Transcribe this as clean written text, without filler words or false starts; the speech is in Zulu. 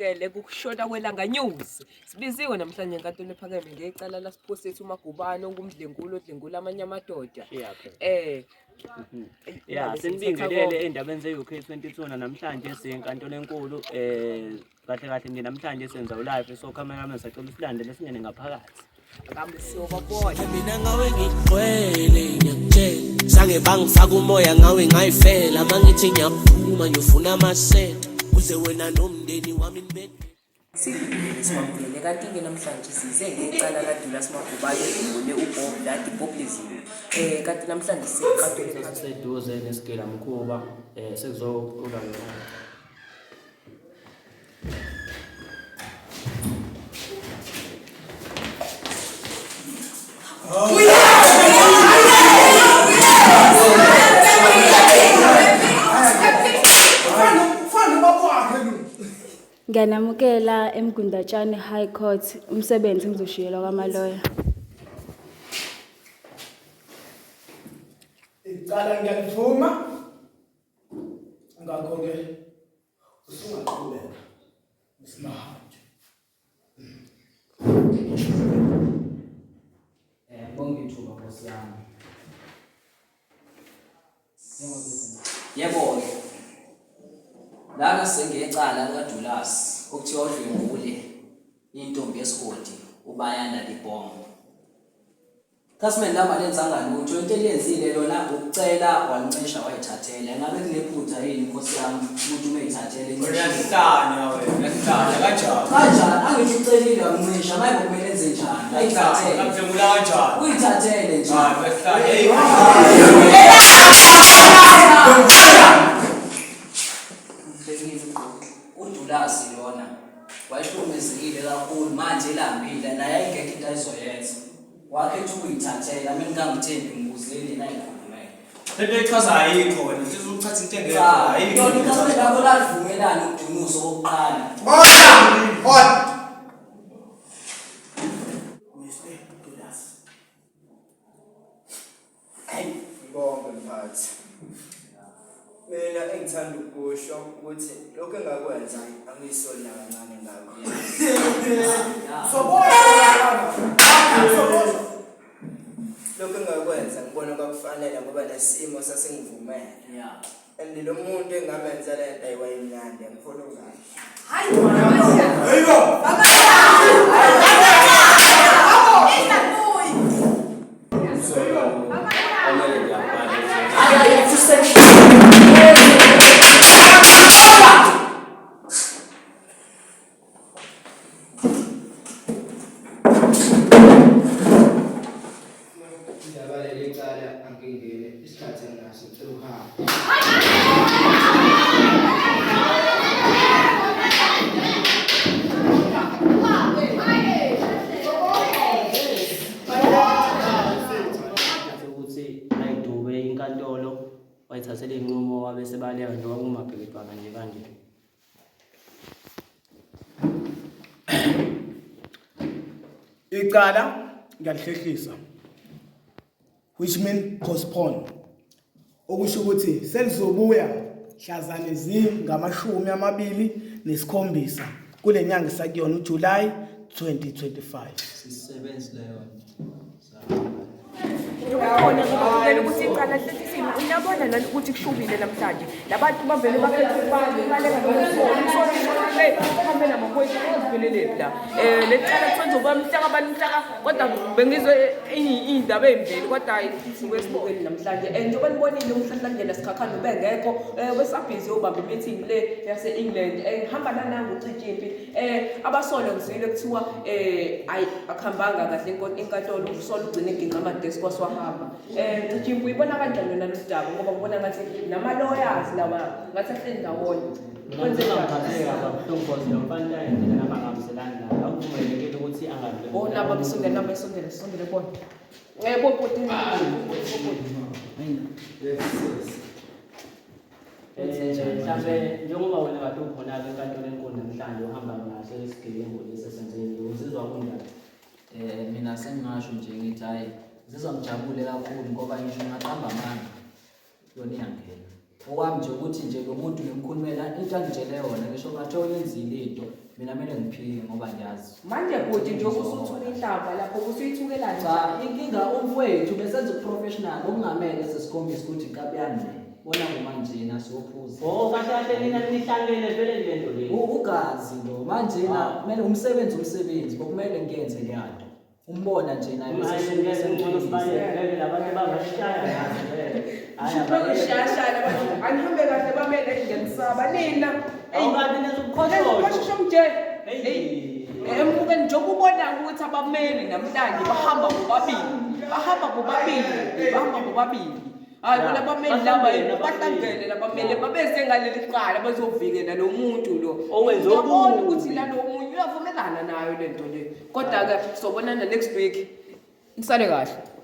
Sinamukele kukushona kwelanga news. Sibiziwe namhlanje enkantolo ephakeme ngecala laSiphosethu uMagubane ongumdlenguli odlengula amanye amadoda. Eh Ya, sinibingelele endabeni ze-UK 22 namhlanje siyenkantolo enkulu eh kahle kahle nje namhlanje senza ulive so cameraman sacela usilandele singene ngaphakathi. Kambe siyobabona. Mina ngawe ngigcwele ngiyakutshela sange bangifaka umoya ngawe ngayifela mangithi ngiyaphuma ngiyofuna amasente kuze wena nomndeni wami nibe Siwamukele kanti-ke namhlanje size ngecala kaDulas Magubane odlwengule uBob Ladi Boblism. Kanti namhlanje siqaphele Seduze nesigilamkhuba sekuzoqulwa yona. Ngiyanamukela eMgundatshani High Court, umsebenzi ngizoshiyelwa kwamaloya. Icala ngiyalivuma. Ngakho-ke usungaqhubeka usimahanje. Bonke ithuba Nkosi yami. Yebo-ke, lana sengecala likaJulas okuthiwa udlwengule intombi yesigodi uBayanda Libhongo. Khasimende lami alenzanga lutho, into eliyenzile lona ukucela walincisha wayithathela. Ingabe kunephutha yini nkosi yami umuntu uma eyithathela incishiwe? Uyahlanya wena, uyahlanya kanjani? Kanjani? Angithi ucelile wamncisha, manje kumele enze njani? Ayithathele. Ngamdlwengula kanjani? Uyithathele nje. Hayi, uyahlanya. Hey. UDulasi lona wayehlukumezekile kakhulu manje elambile naye ayingekho into ayizoyenza. Wakhetha ukuyithathela mina ngangithembi ngibuzile yena ayikhulumele. Lento echaza ayikho wena, uhlezi uchatha into engekho. Cha, Ayikho. lona ikhasimende lakho lalivumelana ukudunusa okokuqala. Order! Order! Mr. Dulas. Ngibonge mphathi. Mina engithanda ukusho ukuthi lokhu engakwenza angiyisoli nakancane ngakho. Soboshwa! Lokhu engakwenza ngibona kwakufanele ngoba nesimo sasingivumela. Yeah. And lo muntu engamenza le nto ayiwayemnandi angifuni ungazi. Hayibo! Indaba leli cala angingeni isikhathi anginaso ngicela ukuhamba. Ukuthi ayidube inkantolo wayithathela iy'nqumo wabe sebaleka njengoba kumabheketwana nje kanje. Icala ngiyalihlehlisa which mean postpone okusho ukuthi selizobuya hlazane zingama-27 kule nyanga esakuyona uJuly 2025. Sisebenzi leyo. Ubona kubabukela ukuthi icala lihlehlisile uyabona nani ukuthi kushubile namhlanje labantu bavele bakhetha ukubaleka nomsolo umsolo le hambe namaphoyisa aziphelele la um leli cala kuthiwa lizoba mhlaka bani mhlaka kodwa bengizwe iy'ndaba ey'mbili kodwa hhayi suke sibukele namhlanje um njengoba nibonile umhlahlandlela sikhakhane ubengekho um besabhizi yobamba imithingi le yase-england um ngihamba nanangu ucitshimpi um abasolwa ngizwile kuthiwa um ayi akuhambanga kahle inkantolo umsolwa ugcine eginqa amadeski kwaswahamba um cijimpu uyibona kanjani yona lolu daba ngoba ngibona ngathi nama-lawyers lawa ngathi ahleli ndawonye Ngiphatheka kabuhlungu because lo mfana indlela nami angahambiselani naye akuvumelekile ukuthi angadlwenguli. Oh, naba besondela, naba besondela, sisondele kubona. Bobhuti, bobhuti. Yes, yes. Mhlambe njengoba wena kade ukhona-ke enkantolo enkulu namhlanje uhamba naso isigebengu lesi esenzekile uzizwa kunjani? Mina sengingasho nje ngithi hhayi ngizizwa ngijabule kakhulu ngoba ngisho ngingaqamba amanga yona iyangena. Okwami nje ukuthi nje lo muntu ngimkhulumela into angitshele yona ngisho kungathiwa uyenzile into Mina kumele ngiphike ngoba ngiyazi. Manje bhuti njengoba usuthuka inhlamba lapho usuyithukelani? Cha, inkinga umfowethu besenza uprofessional okungamele sesikhombise ukuthi inkabi yami le. Bona ngomanjena siyophuza. Oh, kahle kahle nina nihlangene vele le nto le. Ugazi lo manjena kumele umsebenzi umsebenzi bokumele ngiyenze leyanto. Umbona nje naye bese Hayi, ngeke ngcono sibaleke ngeke labantu bangashaya ngathi vele. Hayi, abaleke. Shashana abantu anihambe kahle bamele ngiyanisaba nina. Awukabi nezobukhoshosho. Nezobukhoshosho mje. Hey. Emukeni njengoba ubona ukuthi abameli namhlanje bahamba bobabili. Bahamba bobabili, bahamba bobabili. Hayi bona abameli laba Bahlangene, bahlangene labameli babeze ngaleli cala bazovikela lo muntu lo. Owenze Uyabona okubi. ukuthi lalo omunye uyavumelana nayo lento le. Kodwa ke sobonana next week. Nisale kahle.